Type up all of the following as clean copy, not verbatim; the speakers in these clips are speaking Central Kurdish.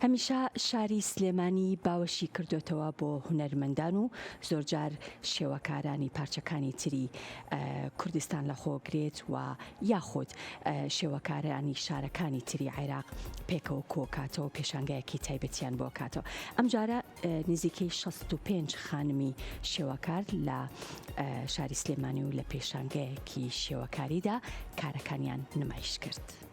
هەمیشە شاری سلێمانی باوەشی کردۆتەوە بۆ هونەرمەندان و زۆرجار شێوەکارانی پارچەکانی تری کوردستان لەخۆگرێت و یاخود شێوەکارانی شارەکانی تری عێراق پێکەوە کۆکاتەوە پێشانگایەکی تایبەتیان بۆ کاتەوە ئەمجارە نزیکەی 65 خانمی شێوەکار لە شاری سلێمانی و لە پێشانگایەکی شێوەکاریدا کارەکانیان نمایش کرد.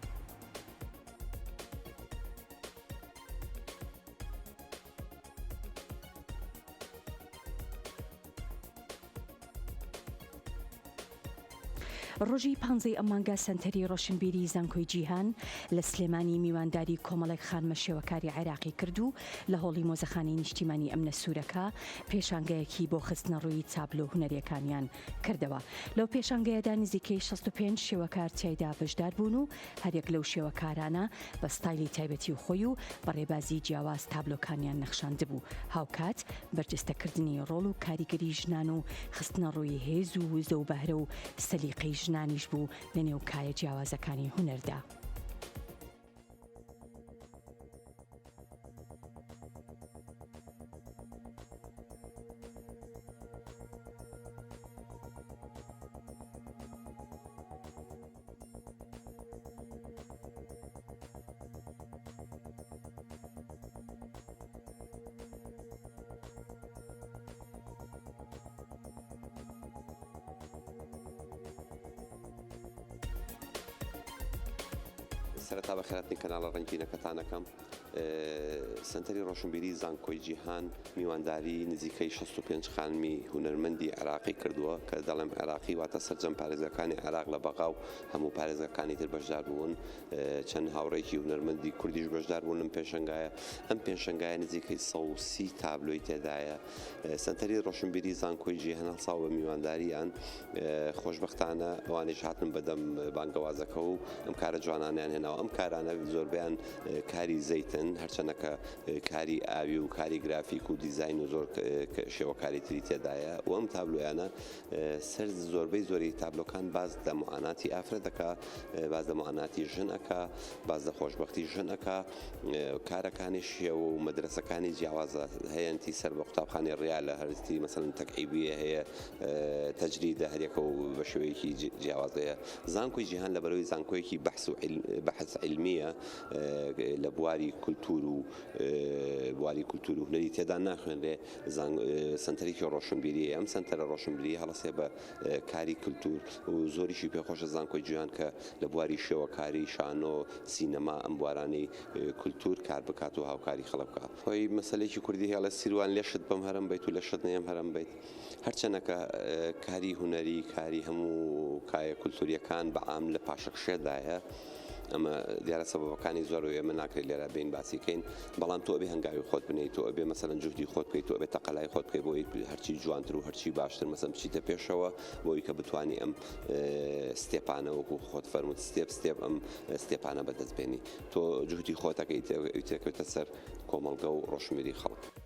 ڕۆژی پانزەی ئەم مانگە سەنتەری ڕۆشنبیری زانکۆی جیهان لە سلێمانی میوانداری کۆمەڵێک خانمە شێوەکاری عێراقی کرد و لە هۆڵی مۆزەخانەی نیشتیمانی ئەمنە سوورەکە پێشانگایەکی بۆ خستنەڕووی تابلۆ هونەریەکانیان کردەوە. لەو پێشانگەیەدا نزیکەی 65 شێوەکار تیایدا بەشدار بوون و هەریەک لەو شێوەکارانە بە ستایلی تایبەتی خۆی و بە ڕێبازی جیاواز تابلۆکانیان نەخشاندبوو، هاوکات بەرجەستەکردنی ڕۆڵ و کاریگەری ژنان و خستنەڕووی هێز و وزە و بەهرە و سەلیقەی ژنانیش بوو لەنێو کایە جیاوازەکانی هونەردا. سەرەتا بەخێرهاتنی کەناڵە ڕەنگینەکەتان ئەکەم. سەنتەری ڕۆشنبیری زانکۆی جیهان میوانداری نزیکەی 65 خانمی هونەرمەندی عێراقی کردووە کە دەڵێم عێراقی واتە سەرجەم پارێزگاکانی عێراق لە بەغا و هەموو پارێزگاکانی تر بەشدار بوون چەند هاوڕێکی هونەرمەندی کوردیش بەشدار بوون لەم پێشەنگایە ئەم پێشەنگایە نزیکەی 130 تابلۆی تێدایە سەنتەری ڕۆشنبیری زانکۆی جیهان هەڵساوە بە میوانداریان خۆشبەختانە ئەوانیش هاتن بەدەم بانگەوازەکە و ئەم کارە جوانانیان هێناوە ئەم کارانە زۆربیان کاری زەیتن هەرچەنە کە کاری ئاوی و کاری گرافیک و دیزاین و زۆر شێوەکاری تری تێدایە و ئەم تابلۆیانە سەر زۆربەی زۆری تابلۆکان باز لە معاناتی ئافرەت دەکا باز لە معاناتی ژن ئەکا باز لە خۆشببختی ژن ئەکا کارەکانی شێوە و مەدرسەکانی جیاوازە هەیەنتی سەر بە قوتابخانەی ڕیالە هەرستی مەسەن تەکعیبیە هەیە تەجریدە هەریەکە و بە شێوەیەکی جیاواز هەیە زانکۆی جیهان لە بەرەوەی زانکۆیەکی بەحس و بەحس عیلمیە لە بواری کولتور و بواری کولتور و هونەری تێدا ناخوێنرێ سەنتەرێکی ڕۆشنبیریە ئەم سەنتەرە ڕۆشنبیری هەڵەسێ بە کاری کولتور و زۆریشی پێخۆشە زانکۆی جیهان کە لە بواری شێوەکاری شانۆ سینەما ئەم بوارانەی کولتور کار بکات و هاوکاری خەڵک بکات خۆی مەسەلێکی کوردی هێڵێ سیروان لێشت بم هەرم بیت و لەشت نەیەم هەرم بیت هەرچەنە کە کاری هونەری کاری هەموو کایە کولتوریەکان بە عام لە پاشەکشێدایە ئەمە دیارە سەبەبەکانی زۆر و ئێمە ناکرێت لێرە بین باسی کەین بەڵام تۆ ئەبێ هەنگاوی خۆت بنێیت تۆ ئەبێ مەسەلەن جوهدی خۆت بکەیت تۆ ئەبێ تەقەلای خۆت بکەیت بۆی هەرچی جوانتر و هەرچی باشتر مەسەن بچیتە پێشەوە بۆی کە بتانی ئەم step انە وەکو خۆت فەرمووت step step ئەم step انە بەدەست بێنی تۆ جوهدی خۆتەکەی تێکەوتە سەر کۆمەڵگە و ڕۆشنبیری خەڵک.